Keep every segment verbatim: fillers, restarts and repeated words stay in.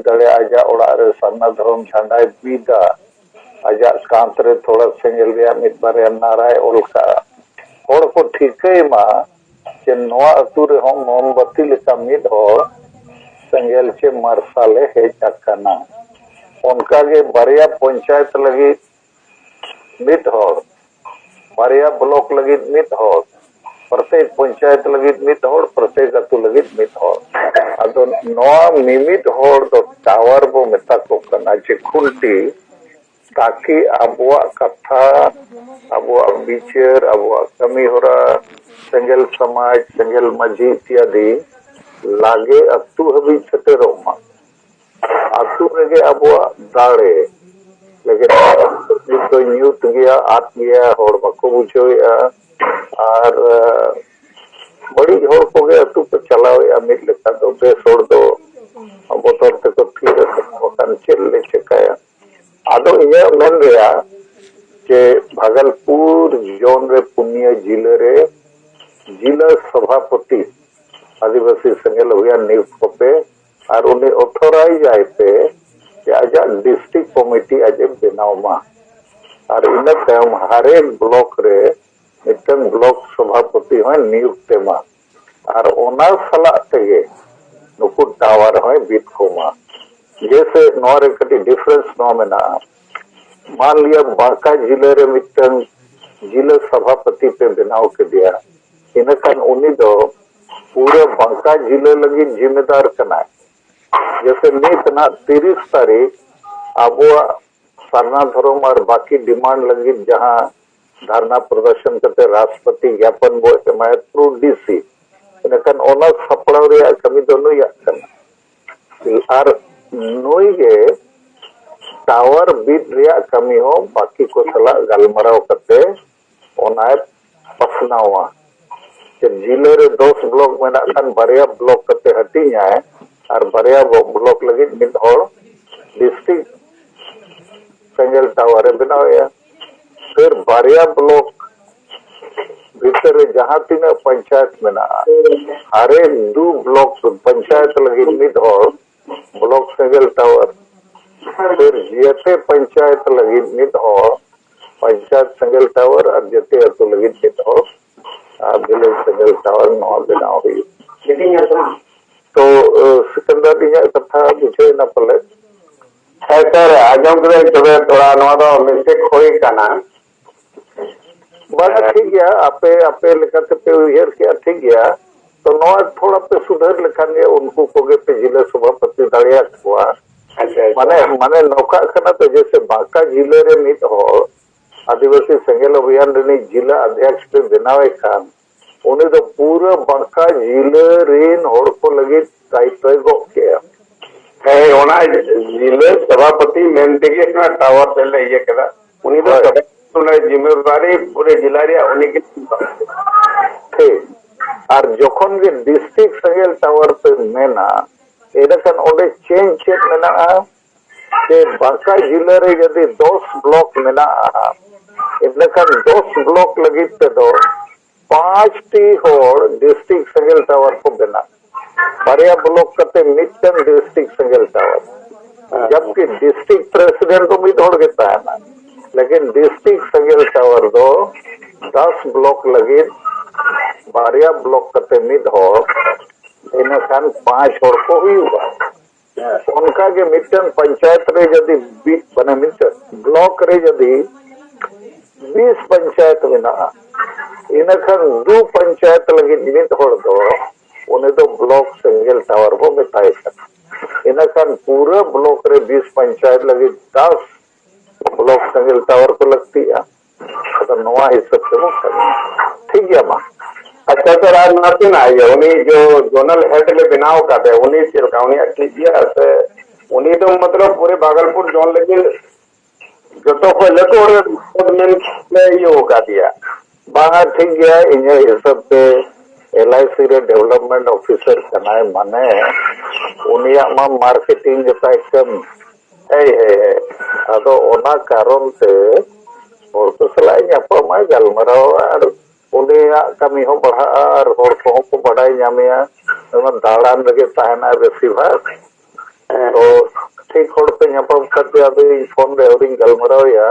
ᱫᱟᱲᱮᱭᱟᱜᱼᱟ, ᱟᱡᱟᱜ ᱚᱲᱟᱜ ᱨᱮ ᱥᱟᱨᱱᱟ ᱫᱷᱚᱨᱚᱢ ᱡᱷᱟᱸᱰᱟᱭ ᱵᱤᱫᱟ, ᱟᱡᱟᱜ ᱠᱟᱸᱛ ᱨᱮ ᱛᱷᱚᱲᱟ ᱥᱮᱸᱜᱮᱞ ᱨᱮᱭᱟᱜ ᱢᱤᱫ ᱵᱟᱨᱭᱟ ᱱᱟᱨᱟᱭ ᱚᱞ ᱠᱟᱜᱼᱟ᱾ ᱦᱚᱲ ᱠᱚ ᱴᱷᱤᱠᱟᱹᱭ ᱢᱟ ᱡᱮ ᱱᱚᱣᱟ ᱟᱹᱛᱩ ᱨᱮᱦᱚᱸ ᱢᱳᱢᱵᱟᱛᱤ ᱞᱮᱠᱟ ᱢᱤᱫ ᱦᱚᱲ ᱥᱮᱸᱜᱮᱞ ᱪᱮ ᱢᱟᱨᱥᱟᱞᱮ ᱦᱮᱡ ᱟᱠᱟᱱᱟ᱾ ᱚᱱᱠᱟᱜᱮ ᱵᱟᱨᱭᱟ ᱯᱚᱧᱪᱟᱭᱮᱛ ᱞᱟᱹᱜᱤᱫ ᱢᱤᱫ ᱦᱚᱲ, ᱵᱟᱨᱭᱟ ᱵᱞᱚᱠ ᱞᱟᱹᱜᱤᱫ ᱢᱤᱫ ᱦᱚᱲ, ᱯᱨᱚᱛᱮᱠ ᱯᱚᱧᱪᱟᱭᱮᱛ ᱞᱟᱹᱜᱤᱫ ᱢᱤᱫ ᱦᱚᱲ, ᱯᱨᱚᱛᱮᱠ ᱟᱹᱛᱩ ᱞᱟᱹᱜᱤᱫ ᱢᱤᱫ ᱦᱚᱲ᱾ ᱟᱫᱚ ᱱᱚᱣᱟ ᱢᱤᱢᱤᱫ ᱦᱚᱲ ᱫᱚ ᱴᱟᱣᱟᱨ ᱵᱚ ᱢᱮᱛᱟ ᱠᱚ ᱠᱟᱱᱟ, ᱡᱮ ᱠᱷᱩᱱᱴᱤ, ᱛᱟᱠᱤ ᱟᱵᱚᱣᱟᱜ ᱠᱟᱛᱷᱟ, ᱟᱵᱚᱣᱟᱜ ᱵᱤᱪᱟᱹᱨ, ᱟᱵᱚᱣᱟᱜ ᱠᱟᱹᱢᱤ ᱦᱚᱨᱟ, ᱥᱮᱸᱜᱮᱞ ᱥᱚᱢᱟᱡᱽ, ᱥᱮᱸᱜᱮᱞ ᱢᱟᱹᱡᱷᱤ ᱤᱛᱭᱟᱫᱤ ᱞᱟᱜᱮ ᱟᱹᱛᱩ ᱦᱟᱹᱵᱤᱡ ᱥᱮᱴᱮᱨᱚᱜ ᱢᱟ᱾ ᱟᱹᱛᱩ ᱨᱮᱜᱮ ᱟᱵᱚᱣᱟᱜ ᱫᱟᱲᱮ᱾ ᱞᱮᱠᱤᱱ ᱱᱤᱛ ᱫᱚ ᱧᱩᱛ ᱜᱮᱭᱟ, ᱟᱫ ᱜᱮᱭᱟ, ᱦᱚᱲ ᱵᱟᱠᱚ ᱵᱩᱡᱷᱟᱹᱣᱮᱫᱼᱟ᱾ ᱟᱨ ᱟᱸ, ᱵᱟᱹᱲᱤᱡ ᱦᱚᱲ ᱠᱚᱜᱮ ᱟᱹᱛᱩ ᱠᱚ ᱪᱟᱞᱟᱣᱮᱫᱼᱟ᱾ ᱢᱤᱫ ᱞᱮᱠᱟ ᱫᱚ ᱵᱮᱥ ᱦᱚᱲ ᱫᱚ ᱵᱚᱛᱚᱨ ᱛᱮᱠᱚ ᱛᱷᱤᱨ ᱟᱠᱟᱱᱟ, ᱵᱟᱠᱷᱟᱱ ᱪᱮᱫ ᱞᱮ ᱪᱮᱠᱟᱭᱟ? ᱟᱫᱚ ᱤᱧᱟᱹᱜ ᱢᱮᱱ ᱨᱮᱭᱟᱜ ᱡᱮ ᱵᱷᱟᱜᱚᱞᱯᱩᱨ ᱡᱳᱱ ᱨᱮ ᱯᱩᱱᱭᱟᱹ ᱡᱤᱞᱟᱹ ᱨᱮ ᱡᱤᱞᱟᱹ ᱥᱚᱵᱷᱟᱯᱚᱛᱤ ᱟᱹᱫᱤᱵᱟᱹᱥᱤ ᱥᱮᱸᱜᱮᱞ ᱚᱵᱷᱤᱭᱟᱱ ᱱᱤᱭᱩᱠᱛ ᱠᱚᱯᱮ ᱟᱨ ᱩᱱᱤ authorize ᱟᱭ ᱯᱮ ᱡᱮ ᱟᱡᱟᱜ district committee ᱟᱡ ᱮ ᱵᱮᱱᱟᱣ ᱢᱟ᱾ ᱟᱨ ᱤᱱᱟᱹ ᱛᱟᱭᱚᱢ ᱦᱟᱨᱮᱠ ᱵᱞᱚᱠ ᱨᱮ ᱢᱤᱫᱴᱟᱝ ᱵᱞᱚᱠ ᱥᱚᱵᱷᱟᱯᱚᱛᱤ ᱦᱚᱸᱭ ᱱᱤᱭᱩᱠᱛ ᱮᱢᱟ᱾ ᱟᱨ ᱚᱱᱟ ᱥᱟᱞᱟᱜ ᱛᱮᱜᱮ ᱱᱩᱠᱩ ᱴᱟᱣᱟᱨ ᱦᱚᱸᱭ ᱵᱤᱫ ᱠᱚᱢᱟ᱾ ᱡᱮᱭᱥᱮ ᱱᱚᱣᱟ ᱨᱮ ᱠᱟᱹᱴᱤᱡ difference ᱱᱚᱣᱟ ᱢᱮᱱᱟᱜᱼᱟ, ᱢᱟᱱ ᱞᱤᱭᱟ ᱵᱟᱸᱠᱟ ᱡᱤᱞᱟᱹ ᱨᱮ ᱢᱤᱫᱴᱟᱝ ᱡᱤᱞᱟᱹ ᱥᱚᱵᱷᱟᱯᱚᱛᱤ ᱯᱮ ᱵᱮᱱᱟᱣ ᱠᱮᱫᱮᱭᱟ, ᱤᱱᱟᱹᱠᱷᱟᱱ ᱩᱱᱤ ᱫᱚ ᱯᱩᱨᱟᱹ ᱵᱟᱸᱠᱟ ᱡᱤᱞᱟᱹ ᱞᱟᱹᱜᱤᱫ ᱡᱤᱢᱮᱫᱟᱨ ᱠᱟᱱᱟᱭ᱾ ᱡᱮᱭᱥᱮ ᱱᱤᱛ ᱱᱟᱜ ᱛᱤᱨᱤᱥ ᱛᱟᱹᱨᱤᱠᱷ ᱟᱵᱚᱣᱟᱜ ᱥᱟᱨᱱᱟ ᱫᱷᱚᱨᱚᱢ ᱟᱨ ᱵᱟᱹᱠᱤ demand ᱞᱟᱹᱜᱤᱫ ᱡᱟᱦᱟᱸ ᱫᱷᱟᱨᱱᱟ ᱯᱨᱚᱫᱚᱨᱥᱚᱱ ᱠᱟᱛᱮ ᱨᱟᱥᱴᱨᱚᱯᱚᱛᱤ ᱜᱭᱟᱯᱚᱱ ᱵᱚ ᱮᱢᱟᱭᱟ through D C, ᱤᱱᱟᱹᱠᱷᱟᱱ ᱚᱱᱟ ᱥᱟᱯᱲᱟᱣ ᱨᱮᱭᱟᱜ ᱠᱟᱹᱢᱤ ᱫᱚ ᱱᱩᱭᱟᱜ ᱠᱟᱱᱟ᱾ ᱟᱨ ᱱᱩᱭ ᱜᱮ ᱴᱟᱣᱟᱨ ᱵᱤᱫ ᱨᱮᱭᱟᱜ ᱠᱟᱹᱢᱤ ᱦᱚᱸ ᱵᱟᱹᱠᱤ ᱠᱚ ᱥᱟᱞᱟᱜ ᱜᱟᱞᱢᱟᱨᱟᱣ ᱠᱟᱛᱮ ᱚᱱᱟᱭ ᱯᱟᱥᱱᱟᱣᱟ᱾ ᱡᱮ ᱡᱤᱞᱟᱹ ᱨᱮ ᱫᱚᱥ ᱵᱞᱚᱠ ᱢᱮᱱᱟᱜ ᱠᱷᱟᱱ ᱵᱟᱨᱭᱟ ᱵᱞᱚᱠ ᱠᱟᱛᱮ ᱦᱟᱹᱴᱤᱧᱟᱭ ᱟᱨ ᱵᱟᱨᱭᱟ ᱵᱞᱚᱠ ᱞᱟᱹᱜᱤᱫ ᱢᱤᱫ ᱦᱚᱲ ᱰᱤᱥᱴᱨᱤᱠᱴ ᱥᱮᱸᱜᱮᱞ ᱴᱟᱣᱟᱨ ᱮ ᱵᱮᱱᱟᱣᱮᱭᱟ᱾ ᱯᱷᱤᱨ ᱵᱟᱨᱭᱟ ᱵᱞᱚᱠ ᱵᱷᱤᱛᱨᱤ ᱨᱮ ᱡᱟᱦᱟᱸ ᱛᱤᱱᱟᱹᱜ ᱯᱚᱧᱪᱟᱭᱮᱛ ᱢᱮᱱᱟᱜᱼᱟ, ᱦᱟᱨᱮᱠ ᱫᱩ ᱵᱞᱚᱠ ᱯᱚᱧᱪᱟᱭᱮᱛ ᱞᱟᱹᱜᱤᱫ ᱢᱤᱫ ᱦᱚᱲ ᱵᱞᱚᱠ ᱥᱮᱸᱜᱮᱞ ᱴᱟᱣᱟᱨ, ᱯᱷᱤᱨ ᱡᱮᱛᱮ ᱯᱚᱧᱪᱟᱭᱮᱛ ᱞᱟᱹᱜᱤᱫ ᱢᱤᱫ ᱦᱚᱲ, ᱯᱚᱧᱪᱟᱭᱮᱛ ᱥᱮᱸᱜᱮᱞ ᱴᱟᱣᱟᱨ ᱟᱨ ᱡᱮᱛᱮ ᱟᱹᱛᱩ ᱞᱟᱹᱜᱤᱫ ᱢᱤᱫ ᱦᱚᱲ, ᱟᱨ ᱵᱷᱤᱞᱮᱡᱽ ᱥᱮᱸᱜᱮᱞ ᱴᱟᱣᱟᱨ ᱱᱚᱣᱟ ᱵᱮᱱᱟᱣ ᱦᱩᱭᱩᱜᱼᱟ᱾ ᱛᱚ, ᱥᱤᱠᱟᱱᱫᱟᱨ, ᱤᱧᱟᱹᱜ ᱠᱟᱛᱷᱟ ᱵᱩᱡᱷᱟᱹᱣ ᱮᱱᱟ ᱯᱟᱞᱮ? ᱦᱮᱸ ᱥᱟᱨ, ᱟᱸᱡᱚᱢ ᱠᱮᱫᱟᱹᱧ, ᱛᱚᱵᱮ ᱛᱷᱚᱲᱟ ᱱᱚᱣᱟ ᱫᱚ ᱢᱤᱥᱴᱮᱠ ᱦᱩᱭ ᱠᱟᱱᱟ᱾ ᱵᱟᱝᱟ, ᱴᱷᱤᱠ ᱜᱮᱭᱟ, ᱟᱯᱮ, ᱟᱯᱮ ᱞᱮᱠᱟ ᱛᱮᱯᱮ ᱩᱭᱦᱟᱹᱨ ᱠᱮᱜᱼᱟ, ᱴᱷᱤᱠ ᱜᱮᱭᱟ᱾ ᱛᱚ ᱱᱚᱣᱟ ᱛᱷᱚᱲᱟ ᱯᱮ ᱥᱩᱫᱷᱟᱹᱨ ᱞᱮᱠᱷᱟᱱ ᱜᱮ ᱩᱱᱠᱩ ᱠᱚᱜᱮ ᱯᱮ ᱡᱤᱞᱟᱹ ᱥᱚᱵᱷᱟᱯᱚᱛᱤ ᱫᱟᱲᱮᱭᱟᱜ ᱠᱚᱣᱟ᱾ ᱟᱪᱪᱷᱟ, ᱟᱪᱪᱷᱟ᱾ ᱢᱟᱱᱮ, ᱢᱟᱱᱮ ᱱᱚᱝᱠᱟᱜ ᱠᱟᱱᱟ ᱛᱚ, ᱡᱮᱭᱥᱮ ᱵᱟᱸᱠᱟ ᱡᱤᱞᱟᱹ ᱨᱮ ᱢᱤᱫ ᱦᱚᱲ ᱟᱹᱫᱤᱵᱟᱹᱥᱤ ᱥᱮᱸᱜᱮᱞ ᱚᱵᱷᱤᱭᱟᱱ ᱨᱤᱱᱤᱡ ᱡᱤᱞᱟᱹ ᱟᱫᱷᱭᱟᱠᱥ ᱯᱮ ᱵᱮᱱᱟᱣᱮ ᱠᱷᱟᱱ, ᱩᱱᱤ ᱫᱚ ᱯᱩᱨᱟᱹ ᱵᱟᱸᱠᱟ ᱡᱤᱞᱟᱹ ᱨᱤᱱ ᱦᱚᱲ ᱠᱚ ᱞᱟᱹᱜᱤᱫ ᱫᱟᱭᱤᱛᱛᱚᱭ ᱜᱚᱜ ᱠᱮᱜᱼᱟ᱾ ᱦᱮᱸ, ᱚᱱᱟ ᱡᱤᱞᱟᱹ ᱥᱚᱵᱷᱟᱯᱚᱛᱤ ᱢᱮᱱ ᱛᱮᱜᱮ ᱚᱱᱟ ᱴᱟᱣᱟᱨ ᱛᱮᱞᱮ ᱤᱭᱟᱹ ᱠᱮᱫᱟ᱾ ᱩᱱᱤ ᱫᱚ ᱦᱳᱭ᱾ ᱥᱚᱵᱷᱟᱯᱚᱛᱤ ᱚᱱᱟ ᱡᱤᱢᱢᱮᱣᱟᱨᱤ ᱯᱩᱨᱟᱹ ᱡᱮᱞᱟ ᱨᱮᱭᱟᱜ ᱩᱱᱤ ᱜᱮ᱾ ᱴᱷᱤᱠ᱾ ᱟᱨ ᱡᱚᱠᱷᱚᱱ ᱜᱮ ᱰᱤᱥᱴᱨᱤᱠᱴ ᱥᱮᱸᱜᱮᱞ ᱴᱟᱣᱟᱨ ᱯᱮ ᱢᱮᱱᱟ, ᱮᱸᱰᱮᱠᱷᱟᱱ ᱚᱸᱰᱮ ᱪᱮᱧᱡᱽ ᱪᱮᱫ ᱢᱮᱱᱟᱜᱼᱟ? ᱡᱮ ᱵᱟᱸᱠᱟ ᱡᱤᱞᱟᱹ ᱨᱮ ᱡᱩᱫᱤ ᱫᱚᱥ ᱵᱞᱚᱠ ᱢᱮᱱᱟᱜᱼᱟ, ᱮᱸᱰᱮᱠᱷᱟᱱ ᱫᱚᱥ ᱵᱞᱚᱠ ᱞᱟᱹᱜᱤᱫ ᱛᱮᱫᱚ ᱯᱟᱸᱪ ᱴᱤ ᱦᱚᱲ ᱰᱤᱥᱴᱨᱤᱠᱴ ᱥᱮᱸᱜᱮᱞ ᱴᱟᱣᱟᱨ ᱠᱚ ᱵᱮᱱᱟᱣ, ᱵᱟᱨᱭᱟ ᱵᱞᱚᱠ ᱠᱟᱛᱮ ᱢᱤᱫᱴᱟᱝ ᱰᱤᱥᱴᱨᱤᱠᱴ ᱥᱮᱸᱜᱮᱞ ᱴᱟᱣᱟᱨ, ᱡᱟᱵᱠᱤ ᱰᱤᱥᱴᱨᱤᱠᱴ ᱯᱨᱮᱥᱤᱰᱮᱱᱴ ᱫᱚ ᱢᱤᱫ ᱦᱚᱲ ᱜᱮ ᱛᱟᱦᱮᱱᱟ, ᱞᱮᱠᱤᱱ ᱰᱤᱥᱴᱨᱤᱠᱴ ᱥᱮᱸᱜᱮᱞ ᱴᱟᱣᱟᱨ ᱫᱚ ᱫᱚᱥ ᱵᱞᱚᱠ ᱞᱟᱹᱜᱤᱫ ᱵᱟᱨᱭᱟ ᱵᱞᱚᱠ ᱠᱟᱛᱮ ᱢᱤᱫ ᱦᱚᱲ, ᱤᱱᱟᱹ ᱠᱷᱟᱱ ᱯᱟᱸᱪ ᱦᱚᱲ ᱠᱚ ᱦᱩᱭᱩᱜᱼᱟ᱾ ᱚᱱᱠᱟ ᱜᱮ ᱢᱤᱫᱴᱟᱝ ᱯᱚᱧᱪᱟᱭᱮᱛ ᱨᱮ ᱡᱩᱫᱤ ᱵᱤ-, ᱢᱟᱱᱮ ᱢᱤᱫᱴᱟᱝ ᱵᱞᱚᱠ ᱨᱮ ᱡᱩᱫᱤ ᱵᱤᱥ ᱯᱚᱧᱪᱟᱭᱮᱛ ᱢᱮᱱᱟᱜᱼᱟ, ᱤᱱᱟᱹ ᱠᱷᱟᱱ ᱫᱩ ᱯᱚᱧᱪᱟᱭᱮᱛ ᱞᱟᱹᱜᱤᱫ ᱢᱤᱫ ᱦᱚᱲ ᱫᱚ ᱩᱱᱤ ᱫᱚ ᱵᱞᱚᱠ ᱥᱮᱸᱜᱮᱞ ᱴᱟᱣᱟᱨ ᱵᱚ ᱢᱮᱛᱟᱭ ᱠᱟᱱᱟ᱾ ᱤᱱᱟᱹ ᱠᱷᱟᱱ ᱯᱩᱨᱟᱹ ᱵᱞᱚᱠ ᱨᱮ ᱵᱤᱥ ᱯᱚᱧᱪᱟᱭᱮᱛ ᱞᱟᱹᱜᱤᱫ ᱫᱚᱥ ᱵᱞᱚᱠ ᱥᱮᱸᱜᱮᱞ ᱴᱟᱣᱟᱨ ᱠᱚ ᱞᱟᱹᱠᱛᱤᱜᱼᱟ᱾ ᱟᱫᱚ ᱱᱚᱣᱟ ᱦᱤᱥᱟᱹᱵ ᱛᱮᱵᱚ ᱠᱟᱹᱢᱤᱭᱟ᱾ ᱴᱷᱤᱠ ᱜᱮᱭᱟ ᱢᱟ᱾ ᱟᱪᱪᱷᱟ ᱥᱟᱨ, ᱟᱨ ᱱᱚᱣᱟ ᱛᱤᱱᱟᱹᱜ ᱤᱭᱟᱹ, ᱩᱱᱤ ᱡᱚ ᱡᱳᱱᱟᱞ ᱦᱮᱰ ᱞᱮ ᱵᱮᱱᱟᱣ ᱟᱠᱟᱫᱮ, ᱩᱱᱤ ᱪᱮᱫ ᱞᱮᱠᱟ, ᱩᱱᱤᱭᱟᱜ ᱴᱷᱤᱠ ᱜᱮᱭᱟ ᱥᱮ? ᱩᱱᱤ ᱫᱚ ᱢᱚᱛᱞᱚᱵ ᱯᱩᱨᱟᱹ ᱵᱷᱟᱜᱚᱞᱯᱩᱨ ᱡᱳᱱ ᱞᱟᱹᱜᱤᱫ ᱡᱚᱛᱚ ᱠᱷᱚᱱ ᱞᱟᱹᱴᱩ ᱦᱚᱲ ᱢᱮᱱ ᱞᱮ ᱤᱭᱟᱹ ᱟᱠᱟᱫᱮᱭᱟ᱾ ᱵᱟᱝᱟ, ᱴᱷᱤᱠ ᱜᱮᱭᱟ, ᱤᱧᱟᱹᱜ ᱦᱤᱥᱟᱹᱵ ᱛᱮ ᱮᱞ ᱟᱭ ᱥᱤ ᱨᱮ ᱰᱮᱵᱷᱞᱚᱯᱢᱮᱱᱴ ᱚᱯᱷᱤᱥᱟᱨ ᱠᱟᱱᱟᱭ, ᱢᱟᱱᱮ ᱩᱱᱤᱭᱟᱜ ᱢᱟ ᱢᱟᱨᱠᱮᱴᱤᱝ ᱜᱮᱛᱟᱭ ᱠᱟᱹᱢᱤ᱾ ᱦᱮᱸ, ᱦᱮᱸ, ᱦᱮᱸ᱾ ᱟᱫᱚ ᱚᱱᱟ ᱠᱟᱨᱚᱱ ᱛᱮ ᱦᱚᱲ ᱠᱚ ᱥᱟᱞᱟᱜ ᱮ ᱧᱟᱯᱟᱢᱟ, ᱜᱟᱞᱢᱟᱨᱟᱣᱟ, ᱟᱨ ᱩᱱᱤᱭᱟᱜ ᱠᱟᱹᱢᱤ ᱦᱚᱸ ᱵᱟᱲᱦᱟᱜᱼᱟ ᱟᱨ ᱦᱚᱲ ᱠᱚᱦᱚᱸ ᱠᱚ ᱵᱟᱰᱟᱭ ᱧᱟᱢᱮᱭᱟ᱾ ᱚᱱᱟ ᱫᱟᱬᱟᱱ ᱨᱮᱜᱮ ᱛᱟᱦᱮᱱᱟ ᱵᱮᱥᱤᱨ ᱵᱷᱟᱜᱽ᱾ ᱦᱮᱸ᱾ ᱛᱚ, ᱴᱷᱤᱠ ᱦᱚᱲ ᱯᱮ ᱧᱟᱯᱟᱢ ᱠᱷᱟᱱ ᱜᱮ, ᱟᱫᱚ ᱤᱧ ᱯᱷᱳᱱ ᱨᱮ ᱟᱹᱣᱨᱤᱧ ᱜᱟᱞᱢᱟᱨᱟᱣ ᱮᱭᱟ᱾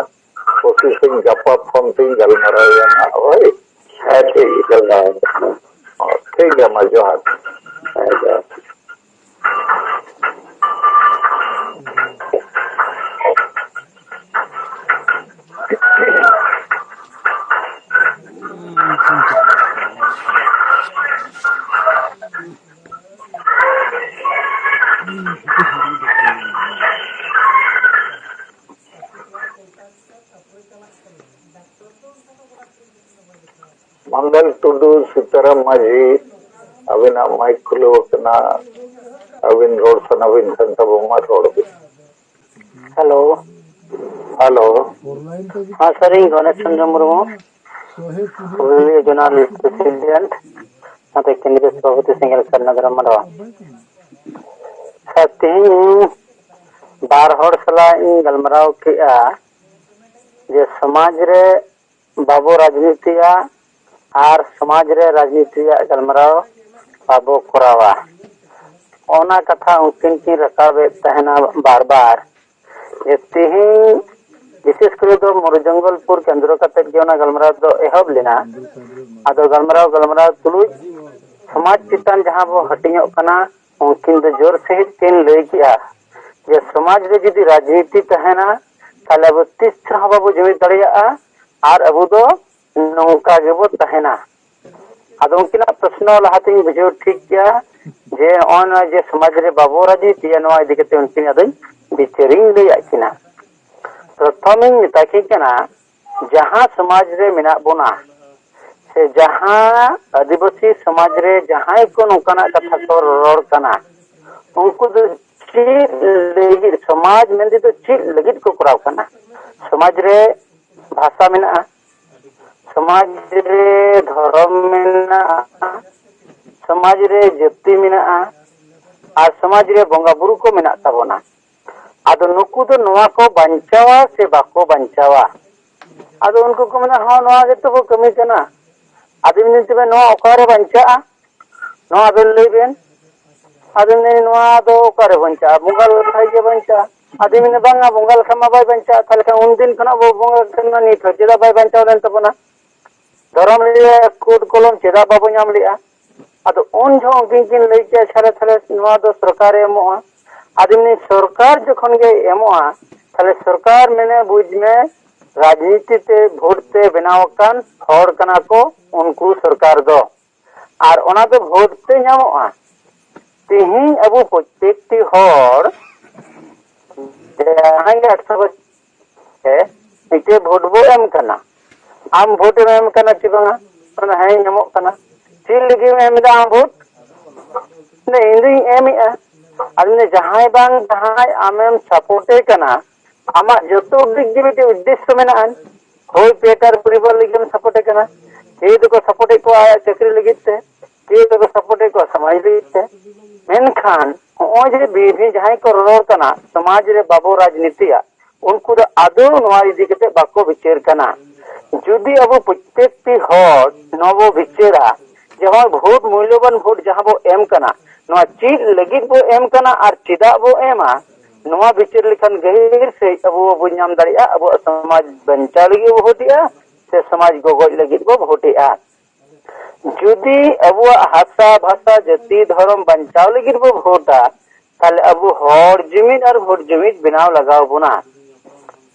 ᱠᱳᱥᱤᱥ ᱤᱧ ᱜᱟᱯᱟ ᱯᱷᱳᱱ ᱛᱤᱧ ᱜᱟᱞᱢᱟᱨᱟᱣ ᱮᱭᱟ ᱱᱟᱦᱟᱜ, ᱦᱳᱭ᱾ ᱦᱮᱸ, ᱴᱷᱤᱠ ᱜᱮᱭᱟ, ᱜᱟᱞᱢᱟᱨᱟᱣ ᱢᱮ᱾ ᱴᱷᱤᱠ ᱜᱮᱭᱟ, ᱢᱟ ᱡᱚᱦᱟᱨ᱾ ᱦᱮᱸ, ᱡᱚᱦᱟᱨ᱾ ᱢᱟᱝᱜᱟᱞ ᱴᱩᱰᱩ, ᱥᱤᱛᱟᱨᱟᱢ ᱢᱟᱹᱡᱷᱤ, ᱟᱹᱵᱤᱱᱟᱜ ᱢᱟᱭᱤᱠ ᱠᱷᱩᱞᱟᱹᱣ ᱟᱠᱟᱱᱟ, ᱟᱹᱵᱤᱱ ᱨᱚᱲ ᱥᱟᱱᱟ ᱵᱤᱱ ᱠᱷᱟᱱ ᱛᱟᱵᱚ ᱢᱟ ᱨᱚᱲ ᱵᱤᱱ᱾ ᱦᱮᱞᱳ᱾ ᱦᱮᱞᱳ᱾ ᱦᱮᱸ, ᱥᱟᱨ, ᱤᱧ ᱜᱚᱱᱮᱥ ᱪᱚᱱᱫᱨᱚ ᱢᱩᱨᱢᱩ, ᱯᱩᱨᱩᱞᱤᱭᱟᱹ ᱡᱳᱱᱟᱞ ᱯᱨᱮᱥᱤᱰᱮᱱᱴ, ᱥᱟᱶᱛᱮ ᱠᱮᱱᱫᱨᱤᱭᱚ ᱥᱚᱵᱷᱟᱯᱚᱛᱤ ᱥᱮᱸᱜᱮᱞ ᱥᱟᱨᱱᱟ ᱫᱷᱚᱨᱚᱢ ᱢᱟᱰᱣᱟ᱾ ᱥᱟᱨ, ᱛᱮᱦᱮᱧ ᱵᱟᱨ ᱦᱚᱲ ᱥᱟᱞᱟᱜ ᱤᱧ ᱜᱟᱞᱢᱟᱨᱟᱣ ᱠᱮᱜᱼᱟ ᱡᱮ ᱥᱚᱢᱟᱡᱽ ᱨᱮ ᱵᱟᱵᱚ ᱨᱟᱡᱽᱱᱤᱛᱤᱭᱟ ᱟᱨ ᱥᱚᱢᱟᱡᱽ ᱨᱮ ᱨᱟᱡᱽᱱᱤᱛᱤ ᱨᱮᱭᱟᱜ ᱜᱟᱞᱢᱟᱨᱟᱣ ᱵᱟᱵᱚ ᱠᱚᱨᱟᱣᱟ᱾ ᱚᱱᱟ ᱠᱟᱛᱷᱟ ᱩᱱᱠᱤᱱ ᱠᱤᱱ ᱨᱟᱠᱟᱵᱮᱫ ᱛᱟᱦᱮᱱᱟ ᱵᱟᱨ ᱵᱟᱨ, ᱡᱮ ᱛᱮᱦᱮᱧ ᱵᱤᱥᱮᱥ ᱠᱚᱨᱮ ᱫᱚ ᱢᱚᱨᱩ ᱡᱚᱝᱜᱚᱞᱯᱩᱨ ᱠᱮᱱᱫᱨᱚ ᱠᱟᱛᱮᱫ ᱜᱮ ᱚᱱᱟ ᱜᱟᱞᱢᱟᱨᱟᱣ ᱫᱚ ᱮᱦᱚᱵ ᱞᱮᱱᱟ᱾ ᱟᱫᱚ ᱜᱟᱞᱢᱟᱨᱟᱣ ᱜᱟᱞᱢᱟᱨᱟᱣ ᱛᱩᱞᱩᱡ ᱥᱚᱢᱟᱡᱽ ᱪᱮᱛᱟᱱ ᱡᱟᱦᱟᱸ ᱵᱚ ᱦᱟᱹᱴᱤᱧᱚᱜ ᱠᱟᱱᱟ, ᱩᱱᱠᱤᱱ ᱫᱚ ᱡᱳᱨ ᱥᱟᱺᱦᱤᱡ ᱠᱤᱱ ᱞᱟᱹᱭ ᱠᱮᱜᱼᱟ ᱡᱮ ᱥᱚᱢᱟᱡᱽ ᱨᱮ ᱡᱩᱫᱤ ᱨᱟᱡᱽᱱᱤᱛᱤ ᱛᱟᱦᱮᱱᱟ, ᱛᱟᱦᱞᱮ ᱟᱵᱚ ᱛᱤᱥ ᱨᱮᱦᱚᱸ ᱵᱟᱵᱚ ᱡᱩᱢᱤᱫ ᱫᱟᱲᱮᱭᱟᱜᱼᱟ ᱟᱨ ᱟᱵᱚ ᱫᱚ ᱱᱚᱝᱠᱟ ᱜᱮᱵᱚ ᱛᱟᱦᱮᱱᱟ᱾ ᱟᱫᱚ ᱩᱱᱠᱤᱱᱟᱜ ᱯᱨᱚᱥᱱᱚ ᱞᱟᱦᱟᱛᱤᱧ ᱵᱩᱡᱷᱟᱹᱣ ᱴᱷᱤᱠ ᱠᱮᱜᱼᱟ ᱡᱮ ᱱᱚᱜᱼᱚᱭ ᱱᱚᱣᱟ ᱡᱮ ᱥᱚᱢᱟᱡᱽ ᱨᱮ ᱵᱟᱵᱚ ᱨᱟᱡᱽᱱᱤᱛᱤᱭᱟ, ᱱᱚᱣᱟ ᱤᱫᱤ ᱠᱟᱛᱮ ᱩᱱᱠᱤᱱ ᱟᱫᱚᱧ ᱵᱤᱪᱟᱹᱨᱤᱧ ᱞᱟᱹᱭᱟᱫ ᱠᱤᱱᱟ᱾ ᱯᱨᱚᱛᱷᱚᱢᱤᱧ ᱢᱮᱛᱟ ᱠᱤᱱ ᱠᱟᱱᱟ, ᱡᱟᱦᱟᱸ ᱥᱚᱢᱟᱡᱽ ᱨᱮ ᱢᱮᱱᱟᱜ ᱵᱚᱱᱟ, ᱥᱮ ᱡᱟᱦᱟᱸ ᱟᱹᱫᱤᱵᱟᱹᱥᱤ ᱥᱚᱢᱟᱡᱽ ᱨᱮ ᱡᱟᱦᱟᱸᱭ ᱠᱚ ᱱᱚᱝᱠᱟᱱᱟᱜ ᱠᱟᱛᱷᱟ ᱠᱚ ᱨᱚᱲ ᱠᱟᱱᱟ, ᱩᱱᱠᱩ ᱫᱚ ᱪᱮᱫ ᱞᱟᱹᱜᱤᱫ, ᱥᱚᱢᱟᱡᱽ ᱢᱮᱱᱛᱮ ᱫᱚ ᱪᱮᱫ ᱞᱟᱹᱜᱤᱫ ᱠᱚ ᱠᱚᱨᱟᱣ ᱠᱟᱱᱟ? ᱥᱚᱢᱟᱡᱽ ᱨᱮ ᱵᱷᱟᱥᱟ ᱢᱮᱱᱟᱜᱼᱟ, ᱥᱚᱢᱟᱡᱽ ᱨᱮ ᱫᱷᱚᱨᱚᱢ ᱢᱮᱱᱟᱜᱼᱟ, ᱥᱚᱢᱟᱡᱽ ᱨᱮ ᱡᱟᱹᱛᱤ ᱢᱮᱱᱟᱜᱼᱟ, ᱟᱨ ᱥᱚᱢᱟᱡᱽ ᱨᱮ ᱵᱚᱸᱜᱟ ᱵᱩᱨᱩ ᱠᱚ ᱢᱮᱱᱟᱜ ᱛᱟᱵᱚᱱᱟ᱾ ᱟᱫᱚ ᱱᱩᱠᱩ ᱫᱚ ᱱᱚᱣᱟ ᱠᱚ ᱵᱟᱧᱪᱟᱣᱟ ᱥᱮ ᱵᱟᱠᱚ ᱵᱟᱧᱪᱟᱣᱟ? ᱟᱫᱚ ᱩᱱᱠᱩ ᱠᱚ ᱢᱮᱱᱟ, "ᱦᱚᱸ, ᱱᱚᱣᱟ ᱜᱮᱛᱚ ᱠᱚ ᱠᱟᱹᱢᱤ ᱠᱟᱱᱟ᱾" ᱟᱫᱚᱧ ᱢᱮᱱ, "ᱛᱚᱵᱮ ᱱᱚᱣᱟ ᱚᱠᱟᱨᱮ ᱵᱟᱧᱪᱟᱜᱼᱟ? ᱱᱚᱣᱟ ᱟᱵᱮᱱ ᱞᱟᱹᱭ ᱵᱮᱱ, ᱟᱫᱚ ᱢᱮᱱᱫᱟᱹᱧ, ᱱᱚᱣᱟ ᱫᱚ ᱚᱠᱟᱨᱮ ᱵᱟᱧᱪᱟᱜᱼᱟ? ᱵᱚᱸᱜᱟ ᱞᱮᱠᱷᱟᱡ ᱜᱮ ᱵᱟᱧᱪᱟᱜᱼᱟ᱾ ᱟᱫᱚ ᱢᱮᱱᱫᱟ, ᱵᱟᱝᱟ, ᱵᱚᱸᱜᱟ ᱞᱮᱠᱷᱟᱱ ᱢᱟ ᱵᱟᱭ ᱵᱟᱧᱪᱟᱜᱼᱟ᱾ ᱛᱟᱦᱚᱞᱮ ᱠᱷᱟᱱ ᱩᱱᱫᱤᱱ ᱠᱷᱚᱱᱟᱜ ᱵᱚ ᱵᱚᱸᱜᱟ ᱠᱟᱱᱟ, ᱱᱤᱛ ᱦᱚᱸ ᱪᱮᱫᱟᱜ ᱵᱟᱭ ᱵᱟᱧᱪᱟᱣ ᱞᱮᱱ ᱛᱟᱵᱚᱱᱟ? ᱫᱷᱚᱨᱚᱢ ᱨᱮᱭᱟᱜ ᱠᱳᱰ ᱠᱚᱞᱚᱢ ᱪᱮᱫᱟᱜ ᱵᱟᱵᱚ ᱧᱟᱢ ᱞᱮᱜᱼᱟ? ᱟᱫᱚ ᱩᱱ ᱡᱚᱦᱚᱜ ᱩᱱᱠᱤᱱ ᱠᱤᱱ ᱞᱟᱹᱭ ᱠᱮᱜᱼᱟ, ᱟᱪᱪᱷᱟ ᱨᱮ, ᱛᱟᱦᱚᱞᱮ ᱱᱚᱣᱟ ᱫᱚ ᱥᱚᱨᱠᱟᱨᱮ ᱮᱢᱚᱜᱼᱟ᱾ ᱟᱫᱚ ᱩᱱᱤ ᱥᱚᱨᱠᱟᱨ ᱡᱚᱠᱷᱚᱱ ᱜᱮ ᱮᱢᱚᱜᱼᱟ, ᱛᱟᱦᱚᱞᱮ ᱥᱚᱨᱠᱟᱨ ᱢᱮᱱᱮ, ᱵᱩᱡᱽ ᱢᱮ, ᱨᱟᱡᱽᱱᱤᱛᱤ ᱛᱮ ᱵᱷᱳᱴ ᱛᱮ ᱵᱮᱱᱟᱣ ᱟᱠᱟᱱ ᱦᱚᱲ ᱠᱟᱱᱟ ᱠᱚ ᱩᱱᱠᱩ ᱥᱚᱨᱠᱟᱨ ᱫᱚ᱾ ᱟᱨ ᱚᱱᱟ ᱫᱚ ᱵᱷᱳᱴ ᱛᱮ ᱧᱟᱢᱚᱜᱼᱟ᱾ ᱛᱮᱦᱮᱧ ᱟᱵᱚ ᱯᱨᱚᱛᱮᱠᱴᱤ ᱦᱚᱲ ᱡᱟᱦᱟᱸᱭ ᱜᱮ ᱟᱴᱷᱨᱚ ᱵᱚᱪᱷᱚᱨ ᱛᱮ ᱢᱤᱫᱴᱮᱡ ᱵᱷᱳᱴ ᱵᱚ ᱮᱢ ᱠᱟᱱᱟ᱾ ᱟᱢ ᱵᱷᱳᱴ ᱮᱢ ᱮᱢ ᱠᱟᱱᱟ ᱪᱮ ᱵᱟᱝᱟ? ᱚᱱᱟ ᱦᱮᱸᱧ ᱮᱢᱚᱜ ᱠᱟᱱᱟ᱾ ᱪᱮᱫ ᱞᱟᱹᱜᱤᱫ ᱮᱢ ᱮᱢ ᱮᱫᱟ ᱟᱢ ᱵᱷᱳᱴ? ᱢᱮᱱᱫᱟ, ᱤᱧ ᱫᱩᱧ ᱮᱢᱮᱜᱼᱟ᱾ ᱟᱫᱚ ᱢᱮᱱᱫᱟ, ᱡᱟᱦᱟᱸᱭ ᱵᱟᱝ ᱡᱟᱦᱟᱸᱭ ᱟᱢᱮᱢ ᱥᱟᱯᱳᱨᱴᱮ ᱠᱟᱱᱟ, ᱟᱢᱟᱜ ᱡᱚᱛᱚ ᱫᱤᱠ ᱫᱤᱭᱮ ᱢᱤᱫᱴᱮᱡ ᱩᱫᱽᱫᱮᱥᱥᱚ ᱢᱮᱱᱟᱜᱼᱟ᱾ ᱦᱳᱭ, ᱯᱮ ᱴᱟᱨᱢ ᱯᱚᱨᱤᱵᱟᱨ ᱞᱟᱹᱜᱤᱫ ᱮᱢ ᱥᱟᱯᱳᱨᱴᱮ ᱠᱟᱱᱟ, ᱠᱮᱣ ᱫᱚᱠᱚ ᱥᱟᱯᱳᱨᱴᱮ ᱠᱚᱣᱟ ᱟᱭᱟᱜ ᱪᱟᱹᱠᱨᱤ ᱞᱟᱹᱜᱤᱫ ᱛᱮ, ᱠᱮᱣ ᱫᱚᱠᱚ ᱥᱟᱯᱳᱨᱴᱮ ᱠᱚᱣᱟ ᱥᱚᱢᱟᱡᱽ ᱞᱟᱹᱜᱤᱫ ᱛᱮ᱾ ᱢᱮᱱᱠᱷᱟᱱ ᱱᱚᱜᱼᱚᱭ ᱡᱮ ᱵᱤᱵᱷᱤ ᱡᱟᱦᱟᱸᱭ ᱠᱚ ᱨᱚᱨᱚᱲ ᱠᱟᱱᱟ, ᱥᱚᱢᱟᱡᱽ ᱨᱮ ᱵᱟᱵᱚ ᱨᱟᱡᱽᱱᱤᱛᱤᱭᱟ, ᱩᱱᱠᱩ ᱫᱚ ᱟᱫᱚ ᱱᱚᱣᱟ ᱤᱫᱤ ᱠᱟᱛᱮ ᱵᱟᱠᱚ ᱵᱤᱪᱟᱹᱨ ᱠᱟᱱᱟ᱾ ᱡᱩᱫᱤ ᱟᱵᱚ ᱯᱨᱚᱛᱮᱠᱴᱤ ᱦᱚᱲ ᱱᱚᱣᱟ ᱵᱚ ᱵᱤᱪᱟᱹᱨᱟ, ᱡᱮ ᱦᱚᱸᱜᱼᱚᱭ ᱵᱷᱳᱴ, ᱢᱩᱞᱞᱚᱵᱟᱱ ᱵᱷᱳᱴ ᱡᱟᱦᱟᱸ ᱵᱚ ᱮᱢ ᱠᱟᱱᱟ, ᱱᱚᱣᱟ ᱪᱮᱫ ᱞᱟᱹᱜᱤᱫ ᱵᱚ ᱮᱢ ᱠᱟᱱᱟ ᱟᱨ ᱪᱮᱫᱟᱜ ᱵᱚ ᱮᱢᱟ, ᱱᱚᱣᱟ ᱵᱤᱪᱟᱹᱨ ᱞᱮᱠᱷᱟᱱ ᱜᱟᱹᱦᱤᱨ ᱥᱟᱺᱦᱤᱡ ᱟᱵᱚ ᱵᱚ ᱧᱟᱢ ᱫᱟᱲᱮᱭᱟᱜᱼᱟ᱾ ᱟᱵᱚᱣᱟᱜ ᱥᱚᱢᱟᱡᱽ ᱵᱟᱧᱪᱟᱣ ᱞᱟᱹᱜᱤᱫ ᱵᱚ ᱵᱷᱳᱴᱮᱜᱼᱟ ᱥᱮ ᱥᱚᱢᱟᱡᱽ ᱜᱚᱜᱚᱡ ᱞᱟᱹᱜᱤᱫ ᱵᱚ ᱵᱷᱳᱴᱮᱜᱼᱟ? ᱡᱩᱫᱤ ᱟᱵᱚᱣᱟᱜ ᱦᱟᱥᱟ, ᱵᱷᱟᱥᱟ, ᱡᱟᱹᱛᱤ, ᱫᱷᱚᱨᱚᱢ ᱵᱟᱧᱪᱟᱣ ᱞᱟᱹᱜᱤᱫ ᱵᱚ ᱵᱷᱳᱴᱟ, ᱛᱟᱦᱞᱮ ᱟᱵᱚ ᱦᱚᱲ ᱡᱩᱢᱤᱫ ᱟᱨ ᱵᱷᱳᱴ ᱡᱩᱢᱤᱫ ᱵᱮᱱᱟᱣ ᱞᱟᱜᱟᱣ ᱵᱚᱱᱟ᱾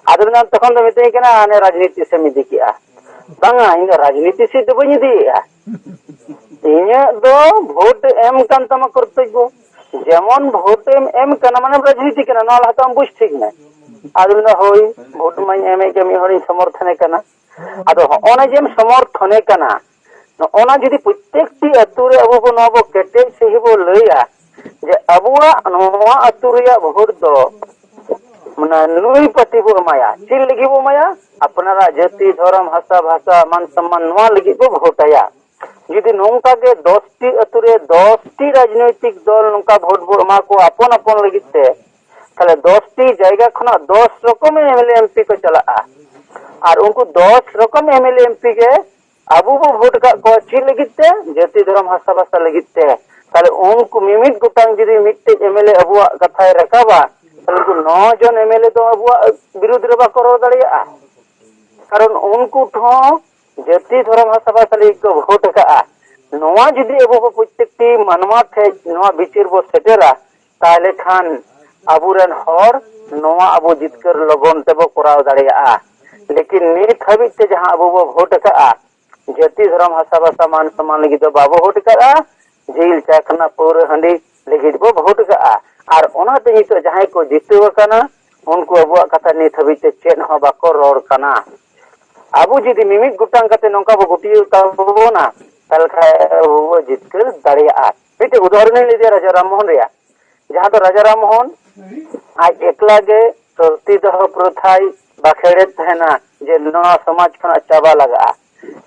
ᱟᱫᱚ ᱢᱮᱱᱟᱢ, ᱛᱚᱠᱷᱚᱱ ᱫᱚ ᱢᱤᱛᱟᱹᱧ ᱠᱟᱱᱟ, "ᱦᱟᱱᱮ ᱨᱟᱡᱽᱱᱤᱛᱤ ᱥᱮᱫ ᱮᱢ ᱤᱫᱤ ᱠᱮᱜᱼᱟ?" ᱵᱟᱝᱟ, ᱤᱧ ᱫᱚ ᱨᱟᱡᱽᱱᱤᱛᱤ ᱥᱮᱫ ᱫᱚ ᱵᱟᱹᱧ ᱤᱫᱤᱭᱮᱜᱼᱟ᱾ ᱤᱧᱟᱹᱜ ᱫᱚ ᱵᱷᱳᱴ ᱮᱢ ᱠᱟᱱ ᱛᱟᱢᱟ ᱠᱚᱨᱛᱚᱵᱵᱚ᱾ ᱡᱮᱢᱚᱱ ᱵᱷᱳᱴ ᱮᱢ ᱮᱢ ᱠᱟᱱᱟ, ᱢᱟᱱᱮ ᱨᱟᱡᱽᱱᱤᱛᱤ ᱠᱟᱱᱟ, ᱱᱚᱣᱟ ᱞᱟᱦᱟ ᱛᱮ ᱟᱢ ᱵᱩᱡᱽ ᱴᱷᱤᱠ ᱢᱮ᱾ ᱟᱫᱚ ᱢᱮᱱᱫᱟ, "ᱦᱳᱭ, ᱵᱷᱳᱴ ᱢᱟᱧ ᱮᱢᱮᱫ ᱜᱮ, ᱢᱤᱫ ᱦᱚᱲᱤᱧ ᱥᱚᱢᱚᱨᱛᱷᱚᱱᱮ ᱠᱟᱱᱟ᱾" ᱟᱫᱚ ᱦᱚᱸᱜᱼᱚ ᱱᱟ ᱡᱮᱢ ᱥᱚᱢᱚᱨᱛᱷᱚᱱᱮ ᱠᱟᱱᱟ, ᱱᱚᱜᱼᱚ ᱱᱟ ᱡᱩᱫᱤ ᱯᱨᱚᱛᱮᱠᱴᱤ ᱟᱹᱛᱩ ᱨᱮ ᱟᱵᱚ ᱵᱚ ᱱᱚᱣᱟ ᱵᱚ ᱠᱮᱴᱮᱡ ᱥᱟᱺᱦᱤᱡ ᱵᱚ ᱞᱟᱹᱭᱟ, ᱡᱮ ᱟᱵᱚᱣᱟᱜ ᱱᱚᱣᱟ ᱟᱹᱛᱩ ᱨᱮᱭᱟᱜ ᱵᱷᱳᱴ ᱫᱚ ᱢᱟᱱᱮ ᱱᱩᱭ ᱯᱟᱹᱴᱤ ᱵᱚ ᱮᱢᱟᱭᱟ᱾ ᱪᱮᱫ ᱞᱟᱹᱜᱤᱫ ᱵᱚ ᱮᱢᱟᱭᱟ? ᱟᱯᱱᱟᱨᱟᱜ ᱡᱟᱹᱛᱤ, ᱫᱷᱚᱨᱚᱢ, ᱵᱷᱟᱥᱟ, ᱵᱷᱟᱥᱟ, ᱢᱟᱱ ᱥᱚᱢᱢᱟᱱ, ᱱᱚᱣᱟ ᱞᱟᱹᱜᱤᱫ ᱵᱚ ᱵᱷᱳᱴ ᱟᱭᱟ᱾ ᱡᱩᱫᱤ ᱱᱚᱝᱠᱟ ᱜᱮ ᱫᱚᱥ ᱴᱤ ᱟᱹᱛᱩ ᱨᱮ ᱫᱚᱥ ᱴᱤ ᱨᱟᱡᱽᱱᱳᱭᱛᱤᱠ ᱫᱚᱞ ᱱᱚᱝᱠᱟ ᱵᱷᱳᱴ ᱵᱚ ᱮᱢᱟ ᱠᱚᱣᱟ ᱟᱯᱚᱱ ᱟᱯᱚᱱ ᱞᱟᱹᱜᱤᱫ ᱛᱮ, ᱛᱟᱦᱞᱮ ᱫᱚᱥ ᱴᱤ ᱡᱟᱭᱜᱟ ᱠᱷᱚᱱᱟᱜ ᱫᱚᱥ ᱨᱚᱠᱚᱢ M L A M P ᱠᱚ ᱪᱟᱞᱟᱜᱼᱟ᱾ ᱟᱨ ᱩᱱᱠᱩ ᱫᱚᱥ ᱨᱚᱠᱚᱢ M L A M P ᱜᱮ ᱟᱵᱚ ᱵᱚ ᱵᱷᱳᱴ ᱟᱠᱟᱫ ᱠᱚᱣᱟ ᱪᱮᱫ ᱞᱟᱹᱜᱤᱫ ᱛᱮ? ᱡᱟᱹᱛᱤ, ᱫᱷᱚᱨᱚᱢ, ᱵᱷᱟᱥᱟ, ᱵᱷᱟᱥᱟ ᱞᱟᱹᱜᱤᱫ ᱛᱮ᱾ ᱛᱟᱦᱞᱮ ᱩᱱᱠᱩ ᱢᱤᱢᱤᱫ ᱜᱚᱴᱟᱝ ᱡᱩᱫᱤ ᱢᱤᱫᱴᱮᱡ ᱮᱢᱮᱞᱮ ᱟᱵᱚᱣᱟᱜ ᱠᱟᱛᱷᱟᱭ ᱨᱟᱠᱟᱵᱟ, ᱛᱟᱦᱞᱮ ᱩᱱᱠᱩ ᱱᱚ ᱡᱚᱱ ᱮᱢᱮᱞᱮ ᱫᱚ ᱟᱵᱚᱣᱟᱜ ᱵᱤᱨᱩᱫᱷ ᱨᱮ ᱵᱟᱠᱚ ᱨᱚᱲ ᱫᱟᱲᱮᱭᱟᱜᱼᱟ᱾ ᱠᱟᱨᱚᱱ ᱩᱱᱠᱩ ᱦᱚᱸ ᱡᱟᱹᱛᱤ ᱫᱷᱚᱨᱚᱢ ᱦᱟᱥᱟ ᱵᱷᱟᱥᱟ ᱞᱟᱹᱜᱤᱫ ᱠᱚ ᱵᱷᱳᱴ ᱟᱠᱟᱫᱼᱟ᱾ ᱱᱚᱣᱟ ᱡᱩᱫᱤ ᱟᱵᱚ ᱠᱚ ᱯᱨᱚᱛᱮᱠᱴᱤ ᱢᱟᱱᱣᱟ ᱴᱷᱮᱡ ᱱᱚᱣᱟ ᱵᱤᱪᱟᱹᱨ ᱵᱚ ᱥᱮᱴᱮᱨᱟ, ᱛᱟᱦᱞᱮ ᱠᱷᱟᱱ ᱟᱵᱚᱨᱮᱱ ᱦᱚᱲ ᱱᱚᱣᱟ ᱟᱵᱚ ᱡᱤᱛᱠᱟᱹᱨ ᱞᱚᱜᱚᱱ ᱛᱮᱵᱚ ᱠᱚᱨᱟᱣ ᱫᱟᱲᱮᱭᱟᱜᱼᱟ᱾ ᱞᱮᱠᱤᱱ ᱱᱤᱛ ᱦᱟᱹᱵᱤᱡ ᱛᱮ ᱡᱟᱦᱟᱸ ᱟᱵᱚ ᱵᱚ ᱵᱷᱳᱴ ᱟᱠᱟᱫᱼᱟ, ᱡᱟᱹᱛᱤ ᱫᱷᱚᱨᱚᱢ ᱦᱟᱥᱟ ᱵᱷᱟᱥᱟ ᱢᱟᱱ ᱥᱚᱢᱢᱟᱱ ᱞᱟᱹᱜᱤᱫ ᱫᱚ ᱵᱟᱵᱚ ᱵᱷᱳᱴ ᱟᱠᱟᱫᱼᱟ, ᱡᱤᱞ ᱪᱟᱠᱷᱱᱟ ᱯᱟᱹᱣᱨᱟᱹ ᱦᱟᱺᱰᱤ ᱞᱟᱹᱜᱤᱫ ᱵᱚ ᱵᱷᱳᱴ ᱟᱠᱟᱫᱼᱟ᱾ ᱟᱨ ᱚᱱᱟᱛᱮ ᱱᱤᱛᱚᱜ ᱡᱟᱦᱟᱸᱭ ᱠᱚ ᱡᱤᱛᱟᱹᱣ ᱟᱠᱟᱱᱟ, ᱩᱱᱠᱩ ᱟᱵᱚᱣᱟᱜ ᱠᱟᱛᱷᱟ ᱱᱤᱛ ᱦᱟᱹᱵᱤᱡ ᱛᱮ ᱪᱮᱫ ᱦᱚᱸ ᱵᱟᱠᱚ ᱨᱚᱲ ᱠᱟᱱᱟ᱾ ᱟᱵᱚ ᱡᱩᱫᱤ ᱢᱤᱢᱤᱫ ᱜᱚᱴᱟᱝ ᱠᱟᱛᱮ ᱱᱚᱝᱠᱟ ᱵᱚ ᱜᱩᱴᱤᱭᱟᱹᱣ ᱛᱟᱵᱚᱱᱟ, ᱛᱟᱦᱚᱞᱮ ᱠᱷᱟᱱ ᱟᱵᱚ ᱵᱚ ᱡᱤᱛᱠᱟᱹᱨ ᱫᱟᱲᱮᱭᱟᱜᱼᱟ᱾ ᱢᱤᱫᱴᱮᱡ ᱩᱫᱟᱦᱚᱨᱚᱱ ᱤᱧ ᱞᱟᱹᱭ ᱮᱫᱟ ᱨᱟᱡᱟ ᱨᱟᱢ ᱢᱳᱦᱚᱱ ᱨᱮᱭᱟᱜ, ᱡᱟᱦᱟᱸ ᱫᱚ ᱨᱟᱡᱟ ᱨᱟᱢ ᱢᱳᱦᱚᱱ ᱟᱡ ᱮᱠᱞᱟ ᱜᱮ ᱥᱚᱛᱤ ᱫᱟᱦᱚ ᱯᱨᱚᱛᱷᱟᱭ ᱵᱟᱠᱷᱮᱲᱮᱫ ᱛᱟᱦᱮᱱᱟ ᱡᱮ ᱱᱚᱣᱟ ᱥᱚᱢᱟᱡᱽ ᱠᱷᱚᱱᱟᱜ ᱪᱟᱵᱟ ᱞᱟᱜᱟᱜᱼᱟ᱾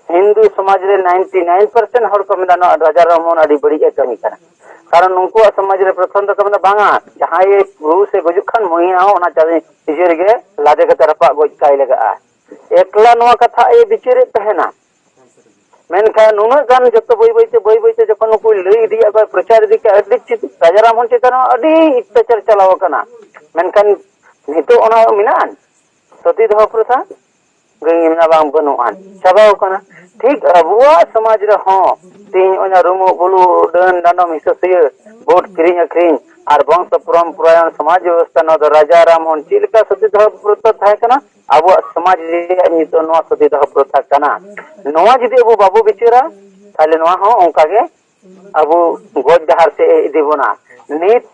ᱦᱤᱱᱫᱩ ᱥᱚᱢᱟᱡᱽ ᱨᱮ ᱱᱟᱭᱤᱱᱴᱤ ᱱᱟᱭᱤᱱ ᱯᱟᱨᱥᱮᱱᱴ ᱦᱚᱲ ᱠᱚ ᱢᱮᱱᱟ ᱱᱚᱣᱟ ᱨᱟᱡᱟ ᱨᱟᱢ ᱢᱳᱦᱚᱱ ᱟᱹᱰᱤ ᱵᱟᱹᱲᱤᱡ ᱮ ᱠᱟᱹᱢᱤ ᱠᱟᱱᱟ᱾ ᱠᱟᱨᱚᱱ ᱩᱱᱠᱩᱣᱟᱜ ᱥᱚᱢᱟᱡᱽ ᱨᱮ ᱯᱨᱚᱛᱷᱚᱢ ᱫᱚᱠᱚ ᱢᱮᱱᱟ, ᱵᱟᱝᱟ, ᱡᱟᱦᱟᱸᱭ ᱜᱩᱨᱩ ᱥᱮ ᱜᱩᱡᱩᱜ ᱠᱷᱟᱱ ᱢᱚᱦᱤᱭᱟ ᱦᱚᱸ ᱚᱱᱟ ᱪᱟᱹᱞᱤ ᱱᱤᱡᱮ ᱨᱮᱜᱮ ᱞᱟᱫᱮ ᱠᱟᱛᱮ ᱨᱟᱯᱟᱜ ᱜᱚᱡ ᱠᱟᱭ ᱞᱟᱜᱟᱜᱼᱟ᱾ ᱮᱠᱞᱟ ᱱᱚᱣᱟ ᱠᱟᱛᱷᱟ ᱮ ᱵᱤᱪᱟᱹᱨᱮᱫ ᱛᱟᱦᱮᱱᱟ᱾ ᱢᱮᱱᱠᱷᱟᱱ ᱱᱩᱱᱟᱹᱜ ᱜᱟᱱ ᱡᱚᱛᱚ ᱵᱟᱹᱭ ᱵᱟᱹᱭᱛᱮ, ᱵᱟᱹᱭ ᱵᱟᱹᱭᱛᱮ ᱡᱚᱠᱷᱚᱱ ᱱᱩᱠᱩᱭ ᱞᱟᱹᱭ ᱤᱫᱤᱭᱮᱫ ᱠᱚᱣᱟ, ᱯᱨᱚᱪᱟᱨ ᱤᱫᱤ ᱠᱮᱫ, ᱟᱹᱰᱤ ᱪᱮᱫ ᱨᱟᱡᱟ ᱨᱟᱢ ᱢᱳᱦᱚᱱ ᱪᱮᱛᱟᱱ ᱦᱚᱸ ᱟᱹᱰᱤ ᱚᱛᱛᱟᱪᱟᱨ ᱪᱟᱞᱟᱣ ᱟᱠᱟᱱᱟ᱾ ᱢᱮᱱᱠᱷᱟᱱ ᱱᱤᱛᱚᱜ ᱚᱱᱟ ᱢᱮᱱᱟᱜᱼᱟ? ᱥᱚᱛᱤ ᱫᱟᱦᱚ ᱯᱨᱚᱛᱷᱟ ᱜᱟᱹᱭ ᱢᱮᱱᱟᱜ ᱵᱟᱝ ᱵᱟᱹᱱᱩᱜᱼᱟ, ᱪᱟᱵᱟᱣ ᱠᱟᱱᱟ᱾ ᱴᱷᱤᱠ ᱟᱵᱚᱣᱟᱜ ᱥᱚᱢᱟᱡᱽ ᱨᱮᱦᱚᱸ ᱛᱮᱦᱮᱧ ᱚᱱᱟ ᱨᱩᱢᱩᱜ ᱵᱩᱞᱩᱜ ᱰᱟᱹᱱ ᱰᱟᱸᱰᱚᱢ ᱦᱤᱥᱟᱹ ᱥᱩᱭᱟᱹ, ᱵᱷᱳᱴ ᱠᱤᱨᱤᱧ ᱟᱹᱠᱷᱨᱤᱧ ᱟᱨ ᱵᱚᱝᱥᱚ ᱯᱚᱨᱚᱢᱯᱚᱨᱟᱭᱚᱱ ᱥᱚᱢᱟᱡᱽ ᱵᱮᱵᱚᱥᱛᱷᱟ, ᱱᱚᱣᱟ ᱫᱚ ᱨᱟᱡᱟ ᱨᱟᱢ ᱢᱳᱦᱚᱱ ᱪᱮᱫ ᱞᱮᱠᱟ ᱥᱚᱛᱤ ᱫᱟᱦᱚ ᱯᱨᱚᱛᱷᱟ ᱛᱟᱦᱮᱸ ᱠᱟᱱᱟ, ᱟᱵᱚᱣᱟᱜ ᱥᱚᱢᱟᱡᱽ ᱨᱮᱭᱟᱜ ᱱᱤᱛᱚᱜ ᱱᱚᱣᱟ ᱥᱚᱛᱤ ᱫᱟᱦᱚ ᱯᱨᱚᱛᱷᱟ ᱠᱟᱱᱟ᱾ ᱱᱚᱣᱟ ᱡᱩᱫᱤ ᱟᱵᱚ ᱵᱟᱵᱚ ᱵᱤᱪᱟᱹᱨᱟ, ᱛᱟᱦᱞᱮ ᱱᱚᱣᱟ ᱦᱚᱸ ᱚᱱᱠᱟ ᱜᱮ ᱟᱵᱚ ᱜᱚᱡ ᱰᱟᱦᱟᱨ ᱥᱮᱫ ᱮ ᱤᱫᱤ ᱵᱚᱱᱟ᱾ ᱱᱤᱛ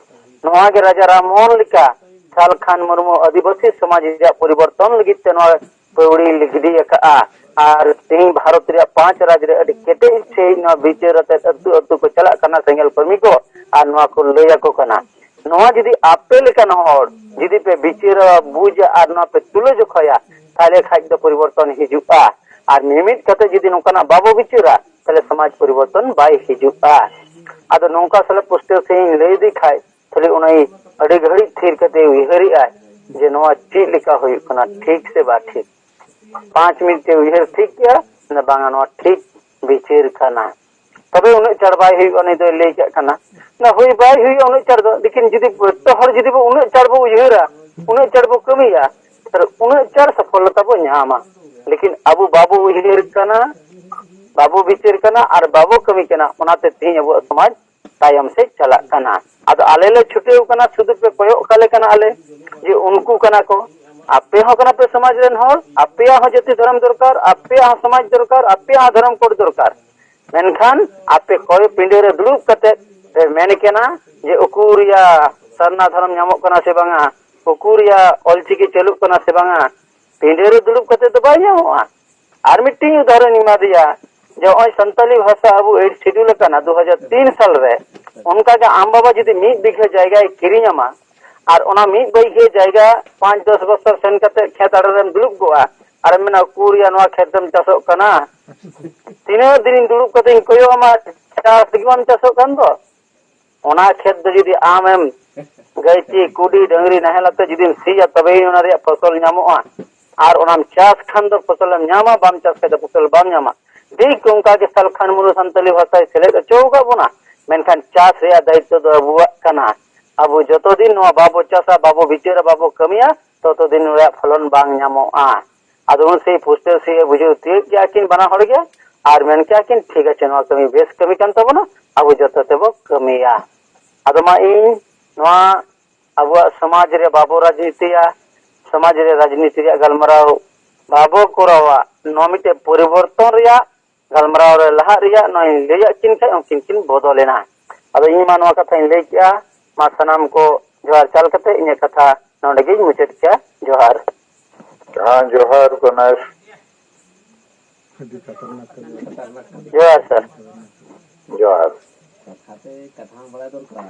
ᱱᱚᱣᱟ ᱜᱮ ᱨᱟᱡᱟ ᱨᱟᱢ ᱢᱳᱦᱚᱱ ᱞᱮᱠᱟ ᱥᱟᱞᱠᱷᱟᱱ ᱢᱩᱨᱢᱩ ᱟᱹᱫᱤᱵᱟᱹᱥᱤ ᱥᱚᱢᱟᱡᱽ ᱨᱮᱭᱟᱜ ᱯᱚᱨᱤᱵᱚᱨᱛᱚᱱ ᱞᱟᱹᱜᱤᱫ ᱛᱮ ᱱᱚᱣᱟ ᱯᱟᱹᱣᱲᱤ ᱜᱤᱰᱤ ᱟᱠᱟᱫᱼᱟ᱾ ᱟᱨ ᱛᱮᱦᱮᱧ ᱵᱷᱟᱨᱚᱛ ᱨᱮᱭᱟᱜ ᱯᱟᱸᱪ ᱨᱟᱡᱽ ᱨᱮ ᱟᱹᱰᱤ ᱠᱮᱴᱮᱡ ᱥᱟᱹᱦᱤᱡ ᱱᱚᱣᱟ ᱵᱤᱪᱟᱹᱨ ᱟᱛᱮᱫ ᱟᱹᱛᱩ ᱟᱹᱛᱩ ᱠᱚ ᱪᱟᱞᱟᱜ ᱠᱟᱱᱟ ᱥᱮᱸᱜᱮᱞ ᱠᱟᱹᱢᱤ ᱠᱚ, ᱟᱨ ᱱᱚᱣᱟ ᱠᱚ ᱞᱟᱹᱭ ᱟᱠᱚ ᱠᱟᱱᱟ᱾ ᱱᱚᱣᱟ ᱡᱩᱫᱤ ᱟᱯᱮ ᱞᱮᱠᱟᱱ ᱦᱚᱲ ᱡᱩᱫᱤ ᱯᱮ ᱵᱤᱪᱟᱹᱨᱟ, ᱵᱩᱡᱟ ᱟᱨ ᱱᱚᱣᱟ ᱯᱮ ᱛᱩᱞᱟᱹ ᱡᱚᱠᱷᱟᱭᱟ, ᱛᱟᱦᱞᱮ ᱠᱷᱟᱡ ᱫᱚ ᱯᱚᱨᱤᱵᱚᱨᱛᱚᱱ ᱦᱤᱡᱩᱜᱼᱟ᱾ ᱟᱨ ᱢᱤᱢᱤᱫ ᱠᱟᱛᱮ ᱡᱩᱫᱤ ᱱᱚᱝᱠᱟᱱᱟᱜ ᱵᱟᱵᱚ ᱵᱤᱪᱟᱹᱨᱟ, ᱛᱟᱦᱞᱮ ᱥᱚᱢᱟᱡᱽ ᱯᱚᱨᱤᱵᱚᱨᱛᱚᱱ ᱵᱟᱭ ᱦᱤᱡᱩᱜᱼᱟ᱾ ᱟᱫᱚ ᱱᱚᱝᱠᱟ ᱥᱟᱞᱟᱜ ᱯᱩᱥᱴᱟᱹᱣ ᱥᱟᱺᱦᱤᱡ ᱤᱧ ᱞᱟᱹᱭ ᱤᱫᱤ ᱠᱷᱟᱡ, ᱠᱷᱟᱹᱞᱤ ᱩᱱᱤ ᱟᱹᱰᱤ ᱜᱷᱟᱹᱲᱤᱡ ᱛᱷᱤᱨ ᱠᱟᱛᱮ ᱩᱭᱦᱟᱹᱨᱮᱜᱼᱟᱭ ᱡᱮ ᱱᱚᱣᱟ ᱪᱮᱫ ᱞᱮᱠᱟ ᱦᱩᱭᱩᱜ ᱠᱟᱱᱟ, ᱴᱷᱤᱠ ᱥᱮ ᱵᱟᱝ ᱴᱷᱤᱠ᱾ ᱯᱟᱸᱪ ᱢᱤᱱᱤᱴ ᱮ ᱩᱭᱦᱟᱹᱨ ᱴᱷᱤᱠ ᱠᱮᱜᱼᱟ, ᱢᱮᱱᱫᱟ, "ᱵᱟᱝᱟ, ᱱᱚᱣᱟ ᱴᱷᱤᱠ ᱵᱤᱪᱟᱹᱨ ᱠᱟᱱᱟ᱾" ᱛᱚᱵᱮ ᱩᱱᱟᱹᱜ ᱪᱟᱲ ᱵᱟᱭ ᱦᱩᱭᱩᱜᱼᱟ, ᱩᱱᱤ ᱫᱚᱭ ᱞᱟᱹᱭ ᱠᱟᱜ ᱠᱟᱱᱟ᱾ ᱚᱱᱟ ᱦᱩᱭ ᱵᱟᱭ ᱦᱩᱭᱩᱜᱼᱟ ᱩᱱᱟᱹᱜ ᱪᱟᱲ ᱫᱚ, ᱞᱮᱠᱤᱱ ᱡᱩᱫᱤ ᱡᱚᱛᱚ ᱦᱚᱲ ᱡᱩᱫᱤ ᱵᱚ ᱩᱱᱟᱹᱜ ᱪᱟᱲ ᱵᱚ ᱩᱭᱦᱟᱹᱨᱟ, ᱩᱱᱟᱹᱜ ᱪᱟᱲ ᱵᱚ ᱠᱟᱹᱢᱤᱭᱟ, ᱛᱟᱦᱞᱮ ᱩᱱᱟᱹᱜ ᱪᱟᱲ ᱥᱟᱯᱷᱚᱞᱚᱛᱟ ᱵᱚ ᱧᱟᱢᱟ᱾ ᱞᱮᱠᱤᱱ ᱟᱵᱚ ᱵᱟᱵᱚ ᱩᱭᱦᱟᱹᱨ ᱠᱟᱱᱟ, ᱵᱟᱵᱚ ᱵᱤᱪᱟᱹᱨ ᱠᱟᱱᱟ ᱟᱨ ᱵᱟᱵᱚ ᱠᱟᱹᱢᱤ ᱠᱟᱱᱟ, ᱚᱱᱟᱛᱮ ᱛᱮᱦᱮᱧ ᱟᱵᱚᱣᱟᱜ ᱥᱚᱢᱟᱡᱽ ᱛᱟᱭᱚᱢ ᱥᱮᱫ ᱪᱟᱞᱟᱜ ᱠᱟᱱᱟ᱾ ᱟᱫᱚ ᱟᱞᱮ ᱞᱮ ᱪᱷᱩᱴᱟᱹᱣ ᱠᱟᱱᱟ, ᱥᱩᱫᱷᱩ ᱯᱮ ᱠᱚᱭᱚᱜ ᱠᱟᱞᱮ ᱠᱟᱱᱟ ᱟᱞᱮ ᱡᱮ ᱩᱱᱠᱩ ᱠᱟᱱᱟ ᱠᱚ᱾ ᱟᱯᱮ ᱦᱚᱸ ᱠᱟᱱᱟ ᱯᱮ ᱥᱚᱢᱟᱡᱽ ᱨᱮᱱ ᱦᱚᱲ, ᱟᱯᱮᱭᱟᱜ ᱦᱚᱸ ᱡᱟᱹᱛᱤ ᱫᱷᱚᱨᱚᱢ ᱫᱚᱨᱠᱟᱨ, ᱟᱯᱮᱭᱟᱜ ᱦᱚᱸ ᱥᱚᱢᱟᱡᱽ ᱫᱚᱨᱠᱟᱨ, ᱟᱯᱮᱭᱟᱜ ᱦᱚᱸ ᱫᱷᱚᱨᱚᱢ ᱠᱳᱰ ᱫᱚᱨᱠᱟᱨ᱾ ᱢᱮᱱᱠᱷᱟᱱ ᱟᱯᱮ ᱠᱚᱭ ᱯᱤᱸᱰᱟᱹ ᱨᱮ ᱫᱩᱲᱩᱵ ᱠᱟᱛᱮ ᱯᱮ ᱢᱮᱱ ᱠᱟᱱᱟ ᱡᱮ ᱩᱠᱩᱨ ᱭᱟ ᱥᱟᱨᱱᱟ ᱫᱷᱚᱨᱚᱢ ᱧᱟᱢᱚᱜ ᱠᱟᱱᱟ ᱥᱮ ᱵᱟᱝᱟ, ᱩᱠᱩᱨ ᱭᱟ ᱚᱞᱪᱤᱠᱤ ᱪᱟᱹᱞᱩᱜ ᱠᱟᱱᱟ ᱥᱮ ᱵᱟᱝᱟ᱾ ᱯᱤᱸᱰᱟᱹ ᱨᱮ ᱫᱩᱲᱩᱵ ᱠᱟᱛᱮ ᱫᱚ ᱵᱟᱭ ᱧᱟᱢᱚᱜᱼᱟ᱾ ᱟᱨ ᱢᱤᱫᱴᱤᱱ ᱩᱫᱟᱦᱚᱨᱚᱱ ᱤᱧ ᱮᱢᱟᱫᱮᱭᱟ ᱡᱮ ᱱᱚᱜᱼᱚᱭ ᱥᱟᱱᱛᱟᱞᱤ ᱵᱷᱟᱥᱟ ᱟᱵᱚ ᱮᱭᱤᱴ ᱥᱤᱰᱩᱞ ᱟᱠᱟᱱᱟ ᱫᱩ ᱦᱟᱡᱟᱨ ᱛᱤᱱ ᱥᱟᱞ ᱨᱮ, ᱚᱱᱠᱟᱜᱮ ᱟᱢ ᱵᱟᱵᱟ ᱡᱩᱫᱤ ᱢᱤᱫ ᱵᱤᱜᱷᱟᱹ ᱡᱟᱭᱜᱟᱭ ᱠᱤᱨᱤᱧ ᱟᱢᱟ ᱟᱨ ᱚᱱᱟ ᱢᱤᱫ ᱵᱤᱜᱷᱟᱹ ᱡᱟᱭᱜᱟ ᱯᱟᱸᱪ ᱫᱚᱥ ᱵᱚᱪᱷᱚᱨ ᱥᱮᱱ ᱠᱟᱛᱮ ᱠᱷᱮᱛ ᱟᱲᱮ ᱨᱮᱢ ᱫᱩᱲᱩᱵ ᱠᱚᱜᱼᱟ ᱟᱨᱮᱢ ᱢᱮᱱᱟ, "ᱩᱠᱩᱨ ᱭᱟ ᱱᱚᱣᱟ ᱠᱷᱮᱛ ᱨᱮᱢ ᱪᱟᱥᱚᱜ ᱠᱟᱱᱟ?" ᱛᱤᱱᱟᱹᱜ ᱫᱤᱱᱤᱧ ᱫᱩᱲᱩᱵ ᱠᱟᱛᱮ ᱤᱧ ᱠᱚᱭᱚᱜ ᱟᱢᱟ, ᱪᱟᱥ ᱜᱮ ᱵᱟᱢ ᱪᱟᱥᱚᱜ ᱠᱟᱱ ᱫᱚ᱾ ᱚᱱᱟ ᱠᱷᱮᱛ ᱫᱚ ᱡᱩᱫᱤ ᱟᱢᱮᱢ ᱜᱟᱹᱭᱛᱤ, ᱠᱩᱰᱤ, ᱰᱟᱹᱝᱨᱤ ᱱᱟᱦᱮᱞ ᱟᱛᱮ ᱡᱩᱫᱤᱢ ᱥᱤᱭᱟ, ᱛᱚᱵᱮ ᱚᱱᱟ ᱨᱮᱭᱟᱜ ᱯᱷᱚᱥᱚᱞ ᱧᱟᱢᱚᱜᱼᱟ᱾ ᱟᱨ ᱚᱱᱟᱢ ᱪᱟᱥ ᱠᱷᱟᱱ ᱫᱚ ᱯᱷᱚᱥᱚᱞᱮᱢ ᱧᱟᱢᱟ, ᱵᱟᱢ ᱪᱟᱥ ᱠᱷᱟᱱ ᱫᱚ ᱯᱷᱚᱥᱚᱞ ᱵᱟᱢ ᱧᱟᱢᱟ᱾ ᱴᱷᱤᱠ ᱚᱱᱠᱟ ᱜᱮ ᱥᱟᱞᱠᱷᱟᱱ ᱢᱩᱨᱢᱩ ᱥᱟᱱᱛᱟᱞᱤ ᱵᱷᱟᱥᱟᱭ ᱥᱮᱞᱮᱫ ᱦᱚᱪᱚ ᱟᱠᱟᱫ ᱵᱚᱱᱟ, ᱢᱮᱱᱠᱷᱟᱱ ᱪᱟᱥ ᱨᱮᱭᱟᱜ ᱫᱟᱭᱤᱛᱛᱚ ᱫᱚ ᱟᱵᱚᱣᱟᱜ ᱠᱟᱱᱟ᱾ ᱟᱵᱚ ᱡᱚᱛᱚ ᱫᱤᱱ ᱱᱚᱣᱟ ᱵᱟᱵᱚ ᱪᱟᱥᱟ, ᱵᱟᱵᱚ ᱵᱤᱪᱟᱹᱨᱟ, ᱵᱟᱵᱚ ᱠᱟᱹᱢᱤᱭᱟ, ᱛᱚᱛᱚ ᱫᱤᱱ ᱨᱮᱭᱟᱜ ᱯᱷᱚᱞᱚᱱ ᱵᱟᱝ ᱧᱟᱢᱚᱜᱼᱟ᱾ ᱟᱫᱚ ᱩᱱ ᱥᱮ ᱯᱩᱥᱴᱟᱹᱣ ᱥᱮ ᱵᱩᱡᱷᱟᱹᱣ ᱛᱤᱭᱳᱜ ᱠᱮᱜᱼᱟ ᱠᱤᱱ ᱵᱟᱱᱟ ᱦᱚᱲ ᱜᱮ, ᱟᱨ ᱢᱮᱱ ᱠᱮᱜᱼᱟ ᱠᱤᱱ, "ᱴᱷᱤᱠ ᱟᱪᱷᱮ, ᱱᱚᱣᱟ ᱠᱟᱹᱢᱤ ᱵᱮᱥ ᱠᱟᱹᱢᱤ ᱠᱟᱱ ᱛᱟᱵᱚᱱᱟ, ᱟᱵᱚ ᱡᱚᱛᱚ ᱛᱮᱵᱚ ᱠᱟᱹᱢᱤᱭᱟ᱾" ᱟᱫᱚ ᱢᱟ ᱤᱧ ᱱᱚᱣᱟ ᱟᱵᱚᱣᱟᱜ ᱥᱚᱢᱟᱡᱽ ᱨᱮ ᱵᱟᱵᱚ ᱨᱟᱡᱽᱱᱤᱛᱤᱭᱟ, ᱥᱚᱢᱟᱡᱽ ᱨᱮ ᱨᱟᱡᱽᱱᱤᱛᱤ ᱨᱮᱭᱟᱜ ᱜᱟᱞᱢᱟᱨᱟᱣ ᱵᱟᱵᱚ ᱠᱚᱨᱟᱣᱟ, ᱱᱚᱣᱟ ᱢᱤᱫᱴᱮᱡ ᱯᱚᱨᱤᱵᱚᱨᱛᱚᱱ ᱨᱮᱭᱟᱜ ᱜᱟᱞᱢᱟᱨᱟᱣ ᱨᱮ ᱞᱟᱦᱟᱜ ᱨᱮᱭᱟᱜ ᱱᱚᱣᱟᱧ ᱞᱟᱹᱭᱟᱫ ᱠᱤᱱ ᱠᱷᱟᱡ ᱩᱱᱠᱤᱱ ᱠᱤᱱ ᱵᱚᱫᱚᱞᱮᱱᱟ᱾ ᱟᱫᱚ ᱤᱧ ᱢᱟ ᱱᱚᱣᱟ ᱠᱟᱛᱷᱟᱧ ᱞᱟᱹᱭ ᱠᱮᱜᱼᱟ, ᱢᱟ ᱥᱟᱱᱟᱢ ᱠᱚ ᱡᱚᱦᱟᱨ ᱪᱟᱞ ᱠᱟᱛᱮ ᱤᱧᱟᱹᱜ ᱠᱟᱛᱷᱟ ᱱᱚᱰᱮ ᱜᱤᱧ ᱢᱩᱪᱟᱹᱫ ᱠᱮᱜᱼᱟ᱾ ᱡᱚᱦᱟᱨ᱾ ᱦᱮᱸ, ᱡᱚᱦᱟᱨ ᱜᱚᱱᱮᱥ᱾ ᱡᱚᱦᱟᱨ ᱥᱟᱨ᱾ ᱡᱚᱦᱟᱨ᱾ ᱠᱟᱛᱷᱟ ᱛᱮ ᱠᱟᱛᱷᱟ ᱦᱚᱸ ᱵᱟᱲᱟᱭ ᱫᱚᱨᱠᱟᱨ᱾